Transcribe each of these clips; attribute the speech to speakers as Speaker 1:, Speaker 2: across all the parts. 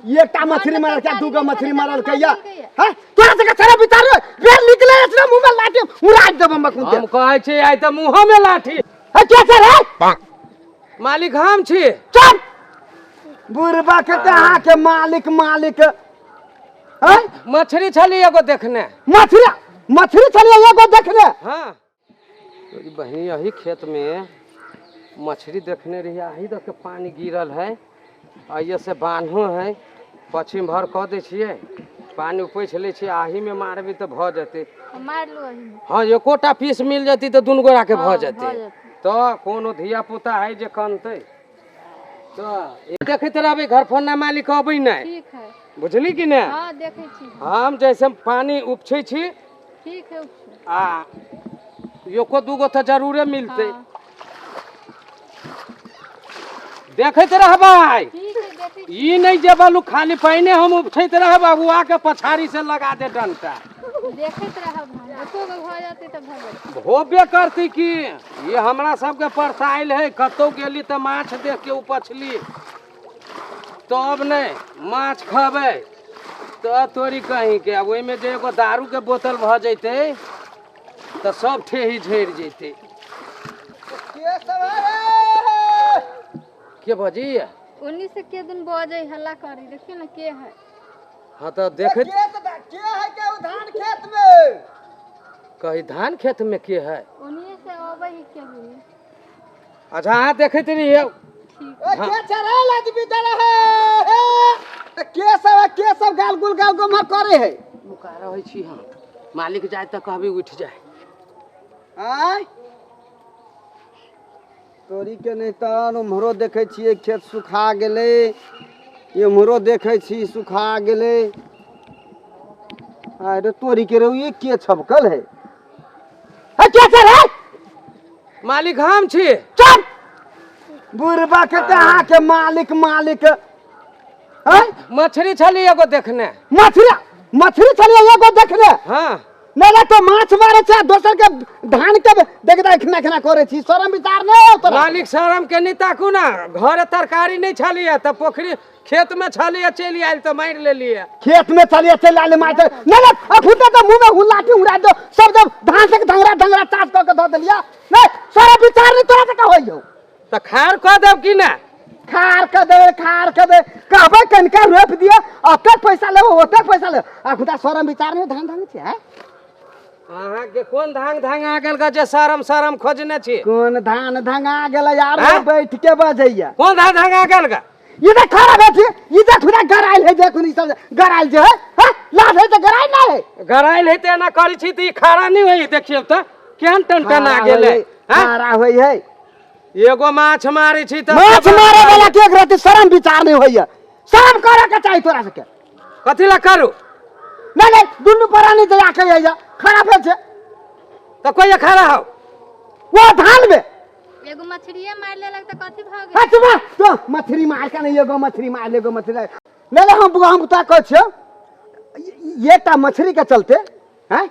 Speaker 1: एकटा मछली
Speaker 2: घरमे
Speaker 1: मारलकै,
Speaker 2: तरकारी
Speaker 1: दूगो
Speaker 2: नहि
Speaker 1: मछली
Speaker 2: छलै,
Speaker 1: मारलकै या।
Speaker 2: मारलकै।
Speaker 1: हैं, तोरा सबके सारा विचार बेर निकले अछि ने, मुँह में लाठी उड़ा देब हम अखन।
Speaker 3: हम कहै छी आइ तऽ मुँहो में लाठी।
Speaker 1: है के सर है?
Speaker 3: मालिक हम छी।
Speaker 1: चुप बुढ़बा के तऽ अहाँके मालिक मालिक हैं।
Speaker 3: मछली छली एगो देखने।
Speaker 1: मछली मछली छलियै एगो देखने?
Speaker 3: हाँ तोरी बहिनी, यही खेत में मछली देखने रही। अही दऽ के पानी गिरल है, अइये से बान्हो है, पश्चिम भर कऽ दै छियै, पानी उपैछ लै छियै, आही में मारबै तऽ भऽ जेतै।
Speaker 2: मारि लू एहिमे।
Speaker 3: हाँ, एकोटा पीस मिल जेतै तऽ दुनू गोरा के भऽ
Speaker 2: हाँ,
Speaker 3: जेतै।
Speaker 2: भऽ जेतै।
Speaker 3: तऽ कोनो धिया पुता है जे कनतै तऽ देखैत रहबै। घर फोना मालिक अबै नहि।
Speaker 2: ठीक है।
Speaker 3: बुझली कि नहि?
Speaker 2: हाँ, देखै छी।
Speaker 3: हम जैसे पानी उपछै छी।
Speaker 2: ठीक है, उपछू।
Speaker 3: आ एको दूगो तऽ जरूरे मिलतै।
Speaker 2: हाँ।
Speaker 3: देखैत रहबै।
Speaker 2: ठीक है, देखै छी।
Speaker 3: ई नहि जे बोलू खाली पानि हम उपछैत रहब आ ओ आके पछाड़ी से लगा दे डंटा।
Speaker 2: देखैत रहब हम, एको गो भऽ जेतै तऽ भऽ जेतै।
Speaker 3: होबे करतै की। ई हमरा सबके परसाइल है, कतौ गेली तऽ माछ देख के उपछली, तब नहि माछ खबै तऽ तोरी कहीं के। आ ओहिमे जे एगो दारू के बोतल भऽ जैतै तऽ सब ठेही झड़ि जैतै।
Speaker 1: के सब है?
Speaker 3: के बजैया?
Speaker 2: ओन्नी से के दिन बजै, हल्ला करी, देखियौ ने के है।
Speaker 3: हाँ तऽ देखैत
Speaker 1: के तऽ के है के ओ धान खेत में?
Speaker 3: कही धान खेत में के है?
Speaker 2: ओन्नी से अबै है के दिन।
Speaker 3: अच्छा, अहाँ देखैत रहियै।
Speaker 2: ठीक।
Speaker 1: ओ के चढ़ल आदमी दल है हे? के सब है? के सब गाल गुल गाल गुमर करे है?
Speaker 3: नुका रहै छी हम, मालिक जाय तऽ कहबी उठि जाय।
Speaker 1: आय तोरी के नहि तहन उम्हरो देखै छियै खेत सुखा गेलै, एम्हरो देखै छी सुखा गेलै। अरे तोरी के रौ, ये के छबकल है? है के सर है?
Speaker 3: मालिक हम छी।
Speaker 1: चुप बुढ़बा के तऽ अहाँके मालिक मालिक हैं।
Speaker 3: मछली छली एगो देखने।
Speaker 1: मछली मछली छलियै एगो देखने?
Speaker 3: हाँ।
Speaker 1: नहीं नहीं, तो माछ मारे छै दोसर के धान के देख देख खेना खेना करे छी, शरम विचार नहीं हो तोरा?
Speaker 3: मालिक, शरम के नहीं ताकू ना। घर तरकारी नहीं छलिए तऽ पोखरी खेत में छलिए, चलि आयल तऽ मारि लेलिए।
Speaker 1: खेत में चलिए, चलि आयल माछ। नहीं नहीं, अखुन तऽ मुंह में हुलाठी उड़ा दो सब, जब धान से धंगरा धंगरा चास कऽ के धऽ देलिया। नहीं, शरम विचार नहीं तोरा से होय हो?
Speaker 3: तऽ खार कऽ देब कि ना?
Speaker 1: खार के दे, खार के दे, कहबै कनिका रोपि दिअ, ओतेक पैसा लेबो, ओतेक पैसा लेबो, आ खुदा शरम विचार नहीं, धान धान छै हैं?
Speaker 3: अहाँके कोन धांग धांग आ गेल जे शरम शरम खोजने छी?
Speaker 1: कोन धान धंगा गेल यार?
Speaker 3: हैं?
Speaker 1: बैठ के बजैया।
Speaker 3: कोन धान धांग आ गेल गा?
Speaker 1: ई तऽ खड़ा बैठी, ई तऽ खुदा गराइल है, देखुन ई सब गराइल जे है, हैं? लाज है तऽ गराइल ना है।
Speaker 3: गराइल है तऽ एना करै छी तऽ ई खड़ा नहि होइ। देखियौ तऽ केहन टनटना गेलै हैं?
Speaker 1: खड़ा होइ है।
Speaker 3: एगो माछ मारै छी तऽ
Speaker 1: माछ मारे वाला के एक रति शरम विचार नहीं होइया। शरम करे के चाही तोरा सबके।
Speaker 3: कथी ला करू?
Speaker 1: नहीं नहीं, दुनू प्राणी जे आके आइया खड़ा भेल छै।
Speaker 3: तऽ कोई खड़ा हो
Speaker 1: वो धान में
Speaker 2: एगो मछलिए मारि लेलक तऽ कथी भऽ गेल?
Speaker 1: हट बा तो मछली मार के नहीं, एगो मछली मार ले, एगो मछली नहीं नहीं, हम तो कहै छियौ एकटा मछली के चलते हैं,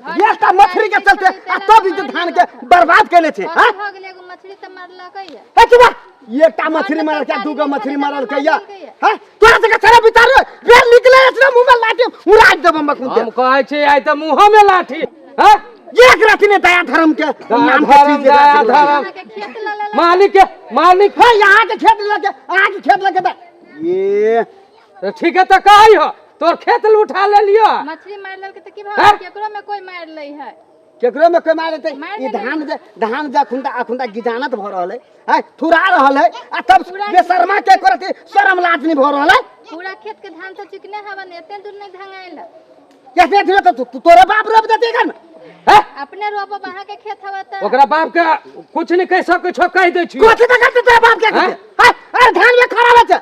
Speaker 2: घर में
Speaker 1: एकटा मछली के चलते आ तब ई जे धान के बर्बाद केने छै।
Speaker 2: कथी
Speaker 1: हैं?
Speaker 2: भऽ गेल? एगो मछली तऽ मारलकै या।
Speaker 1: हट बा, एकटा मछली
Speaker 2: घरमे
Speaker 1: मारलकै,
Speaker 2: तरकारी
Speaker 1: दूगो
Speaker 2: नहि
Speaker 1: मछली
Speaker 2: छलै तऽ
Speaker 1: मारलकै या।
Speaker 2: मारलकै या।
Speaker 1: हैं, तोरा सबके शरम विचार बेर निकले अछि ने, मुँह में लाठी उड़ा देब हम अखन।
Speaker 3: हम कहै छी आइ तऽ मुँहो में लाठी हैं?
Speaker 1: एक रति ने दया धर्म के नाम के
Speaker 3: धर्म,
Speaker 1: चीज एक
Speaker 3: दया
Speaker 1: रति नहीं।
Speaker 3: धर्म।
Speaker 2: अहाँके खेत लऽ लेलक।
Speaker 3: मालिक के मालिक
Speaker 1: है यहाँ के खेत लगे, अहाँ के खेत लगे तऽ ये।
Speaker 3: तऽ ठीक है, तऽ कहै हो तोर खेत उठा लेलियो।
Speaker 2: मछली मारि लेलकै तऽ की भऽ
Speaker 3: हैं?
Speaker 2: गेल? केकरो में कोई मारि लै है।
Speaker 1: केकरो में कोई मार देतै?
Speaker 2: मारि
Speaker 1: ई
Speaker 2: देलै।
Speaker 1: धान जे धान जे अखुनता अखुनता गिजानत भऽ रहल है, है थुरा रहल है, आ तब बेशर्मा के करत शरम लाज नहीं भऽ रहल है।
Speaker 2: पूरा खेत के धान तऽ चिकने हवा ने, एते दूर नहीं धंगाइल।
Speaker 1: कैसे धीरे तो तोरे बाप रोप देते घर में
Speaker 3: हैं?
Speaker 2: अपने रोपब, अहाँके खेत हवा तऽ।
Speaker 3: ओकरा बाप के कुछ नहीं कहि सकै छौ, कहि दै छियौ।
Speaker 1: कथी तऽ करते तोरे बाप के?
Speaker 3: हैं?
Speaker 1: हैं? अरे धान में खड़ा बच्चा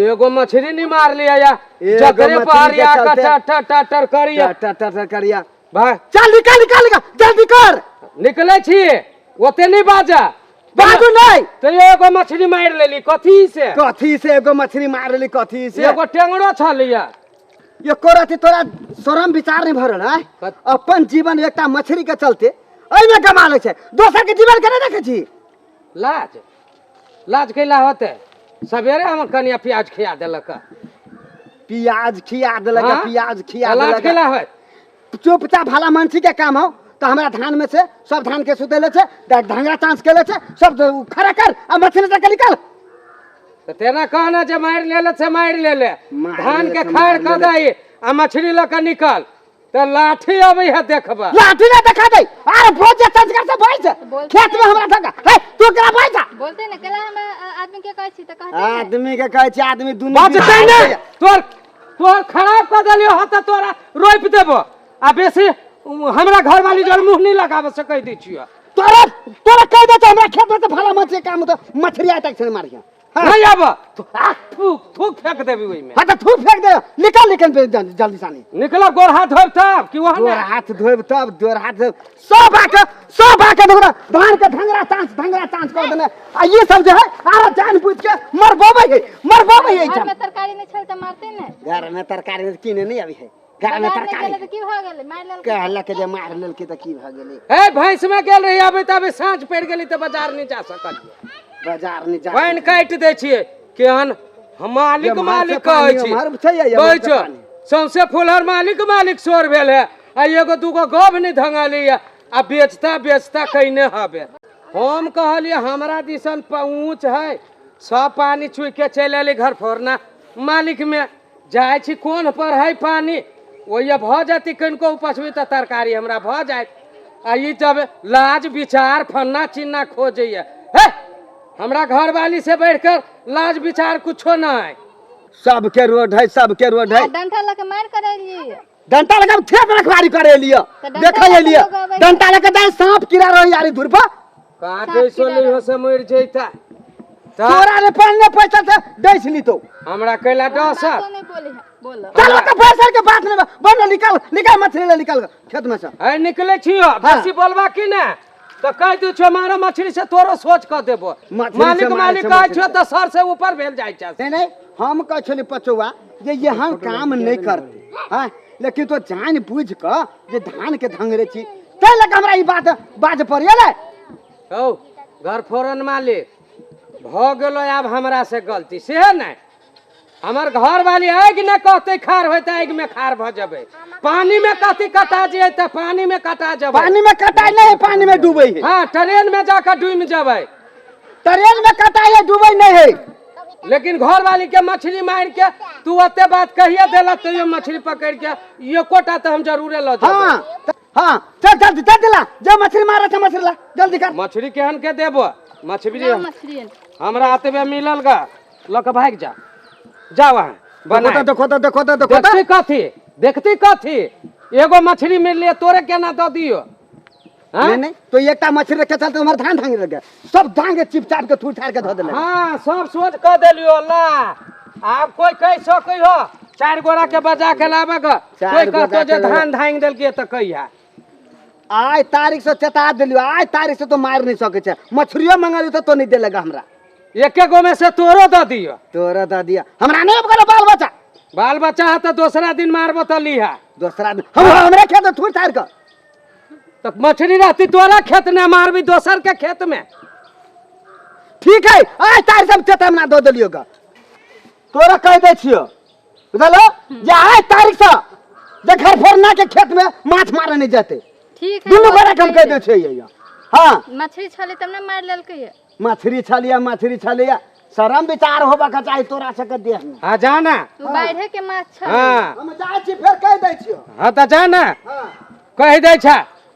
Speaker 3: एगो मछली नहीं मार लिया या
Speaker 1: एगो
Speaker 3: जकरे
Speaker 1: मछली के
Speaker 3: पहरिया
Speaker 1: चलते-
Speaker 3: का टर टर करिया।
Speaker 1: टर टर टर करिया।
Speaker 3: भाई
Speaker 1: चल निकल निकल निकल, जल्दी कर।
Speaker 3: निकले छी, ओते नहीं बाजा।
Speaker 1: बाजू नहीं।
Speaker 3: तो एगो मछली मार लेली कथी से?
Speaker 1: कथी से एगो मछली मार लेली कथी से?
Speaker 3: एगो टेंगड़ो छलिया।
Speaker 1: एको रति तोरा शरम विचार नहीं भरल है? अपन जीवन एकटा मछली के चलते एहिमे गमा लै छै, दोसर के जीवन के नहीं देखै छी।
Speaker 3: लाज लाज कैला होते? सवेरे हमर कनिया प्याज खिया देलक।
Speaker 1: प्याज खिया देलक?
Speaker 3: हाँ?
Speaker 1: प्याज खिया
Speaker 3: लाज
Speaker 1: देलक।
Speaker 3: केला होय?
Speaker 1: चुपचाप भला मनसी के काम हो तो हमरा धान में से सब धान के सुतेले छे, धांगरा चांस केले छे, सब खड़ा कर आ मछली तक निकाल।
Speaker 3: तऽ तेना कहना जे मारि लेले से मारि लेले,
Speaker 1: मारि
Speaker 3: धान
Speaker 1: लेले
Speaker 3: के
Speaker 1: से
Speaker 3: खाड़
Speaker 1: मारि
Speaker 3: कऽ
Speaker 1: लेले।
Speaker 3: दही आ मछली लऽ कऽ निकल तऽ लाठी अबै है देखबा।
Speaker 1: लाठी ना देखा दे, अरे भोज जे संस्कार से भोज छे
Speaker 2: बोलते
Speaker 1: खेत में हमरा धक्का हे तू केना भोज छा?
Speaker 2: बोलते ने केला हम आदमी के कहै छी तऽ कहते ने।
Speaker 1: आदमी के कहै छै आदमी दुनू
Speaker 3: बचतै
Speaker 1: विवाह
Speaker 3: ने
Speaker 1: छै।
Speaker 3: तोर तोर खराब कऽ देलियो हँ तऽ तोरा रोपि देबो आ बेसी हमरा घरवाली जर मुँह नहि लगाबऽ से कहि दै छियौ।
Speaker 1: तोरा तोरा कहि दे हमरा खेत में तऽ भला मछली काम तो मछली आइ तक छै मारिया। हाँ।
Speaker 3: नहीं आब थूक थूक फेंक देबी ओहिमे।
Speaker 1: हाँ तऽ थूक फेंक दे, निकल निकल पे जल्दी सानी
Speaker 3: निकल, गोर हाथ धोब तब कि वहाँ
Speaker 1: गोर हाथ धोब तब, गोर हाथ धोब सब आके देखो ना, धान के धंगरा चांस धंगरा चांस कर देने आ ये सब जे है आरा जान बुझ के मरबोबै है, मरबोबै है।
Speaker 2: घर में तरकारी नहीं छल तऽ मारते ने।
Speaker 1: घर में तरकारी किने नहीं अभी है, घर में
Speaker 2: बाजार नहि
Speaker 1: तरकारी
Speaker 2: गेलै तऽ की भऽ गेलै? मारि लेलकै।
Speaker 1: कहलक जे मार लेलकै तऽ की भऽ गेलै?
Speaker 3: ए भैंस में गेल रही अबै तऽ अभी साँझ पड़ि गेली तऽ बाजार नहि जा सकलियै।
Speaker 1: बाजार नहीं जा
Speaker 3: पानि काटि दै छियै केहन हम मालिक
Speaker 1: एम्हर से
Speaker 3: मालिक
Speaker 1: पानि,
Speaker 3: कहै छी
Speaker 1: एम्हर छै या एम्हर
Speaker 3: कहै
Speaker 1: से
Speaker 3: छौ
Speaker 1: पानि।
Speaker 3: सौंसे फुलहर मालिक मालिक शोर भेल है आ एगो दूगो गप नहि धंगली है आ बेचता बेचता कैने हबे। हम कहलियै हमरा दिसन ऊँच है, सब पानि चुहि के चलि एली घर फोड़ना मालिक में जाइ छी कोन पर है पानि ओहिए भऽ जेतै, कनिको उपछबी तऽ तरकारी हमरा भऽ जायत। आ ई जब लाज विचार फन्ना चिन्ना खोजैए हे हमरा घरवाली से बढ़िकर लाज विचार कुछो नहीं।
Speaker 1: सबके रोड है, सबके रोड है।
Speaker 2: आ डंठा लऽ के मारि कर एलियै।
Speaker 1: डंटा लगा खेत रखवारी करे लियो,
Speaker 2: तऽ डंटा
Speaker 1: देखे
Speaker 2: लऽ के
Speaker 1: लियो।
Speaker 2: लोग अबै छै।
Speaker 1: डंटा लगा जाए सांप कीड़ा रही यारी धूर पर
Speaker 3: काटे
Speaker 2: कीड़ा
Speaker 3: सोली हो से मरि जैता
Speaker 1: तोरा रे पानी ने पैसा से दैस ली तो
Speaker 3: हमरा कैला डस।
Speaker 2: बातो नहीं बोली है बोलो।
Speaker 1: चलो तो पैसा के बात नहीं बन, निकल निकल मछली ले निकल खेत में से।
Speaker 3: है निकले छियो बेसी बोलबा की ने तऽ कहि दै छियो मारा मछली से तोरो सोच कऽ देबो।
Speaker 1: मछली से
Speaker 3: मालिक
Speaker 1: मारै
Speaker 3: मालिक
Speaker 1: छै,
Speaker 3: कहै
Speaker 1: मछली
Speaker 3: छियो
Speaker 1: से।
Speaker 3: तऽ सर से ऊपर भेल जाइ छै।
Speaker 1: नहीं नहीं हम कहै छली पचौआ जे यहाँ काम नहीं करते हाँ, लेकिन तो जान बुझ कऽ जे धान के धंगरे छी तै लऽ कऽ हमरा ई बात बाज पड़ियल।
Speaker 3: हौ घर फोरन मालिक भऽ गेलो आब हमरा से गलती से नहि हमर घरवाली आगि ने कहते खार होय तऽ आगि में खार भऽ जेबै, पानी में कथी कटा जे तऽ पानी में कटा जेबै।
Speaker 1: पानी में कटाई नहीं है, पानी में डूबै है।
Speaker 3: हाँ ट्रेन में जाकर डूबि जेबै।
Speaker 1: ट्रेन में कटाई है, डूबै नहीं है।
Speaker 3: लेकिन घरवाली के मछली मारि के तू ओते बात कहिए देला तैयो मछली पकड़ के एकोटा तऽ हम जरूरे लऽ जेबै।
Speaker 1: हाँ हाँ चल जल्दी चल दिला जे मछली मारे छै मछली ला जल्दी कर।
Speaker 3: मछली केहन के देबो मछली?
Speaker 2: लाउ मछली।
Speaker 3: हमरा एतबे मिलल गा लऽ कऽ भागि जा, जा वहाँ
Speaker 1: देखो
Speaker 3: बना
Speaker 1: तो देखो तो देखो तो देखो तो
Speaker 3: देखती कथी देखती कथी एगो मछली मिललियै तोरे केना दऽ दियौ? हाँ?
Speaker 1: नहीं नहीं तो एकटा मछली रखे चलते हमर धान धांग लगे सब धान के चिपचाप के थूर थार के धऽ देले।
Speaker 3: हाँ सब सोच कऽ देलियो ला आब कोई कहि सकै हो चारि गोरा के बजा के लाबे ग
Speaker 1: चारि
Speaker 3: कोई कहतो
Speaker 1: गोरा
Speaker 3: जे
Speaker 1: के लाबे।
Speaker 3: धान धांगि देलकै तऽ कहिया
Speaker 1: आइ तारीख से चेता देलियो, आइ तारीख से तो मारि नहीं सकै छै, मछलियो मंगलियो तो नहीं देलक हमरा।
Speaker 3: एके गो में से तोरो दऽ दियो।
Speaker 1: तोरा दऽ दिया हमरा नहीं अब बाल बच्चा।
Speaker 3: बाल बच्चा है तऽ दोसरा दिन मारबो तऽ लीहा।
Speaker 1: दोसरा दिन हम हमरा खेत में थूर थार के
Speaker 3: तऽ मछली रहती तोरा खेत ने मारबी दोसर के खेत में।
Speaker 1: ठीक है आइ तारीख से हम चेतावना दऽ देलियो ग, तोरा कहि दै छियो बुझलो जे आइ तारीख से जे घर फोड़ना के खेत में माछ मारे नहीं जेते।
Speaker 2: ठीक है
Speaker 1: दुनू
Speaker 2: बहुत
Speaker 1: गोरा के हम कहि दै छियै। हाँ
Speaker 2: मछली छलै तब ने मारि लेलकै।
Speaker 1: मछली छलिया मछली छलिया शरम विचार होबा के चाही तोरा सबके देह में।
Speaker 3: हाँ जा ना
Speaker 2: ओ बाढ़े के माछ छलै।
Speaker 3: हाँ
Speaker 1: हम जाइ छी फेर कहि दै छियो।
Speaker 3: हाँ तऽ जा ना
Speaker 1: हाँ
Speaker 3: कहि दै छ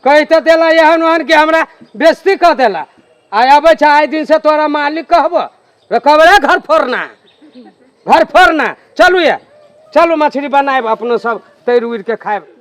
Speaker 3: कहि तऽ देला एहन ओहन कि हमरा बेइज्जती कऽ देला। आइ अबै छ आइ दिन से तोरा मालिक कहबो रे कहबै घर फोड़ना घर फोड़ना। चलू ये चलू मछली बनायब अपनो सब तैर उड़ के खायब।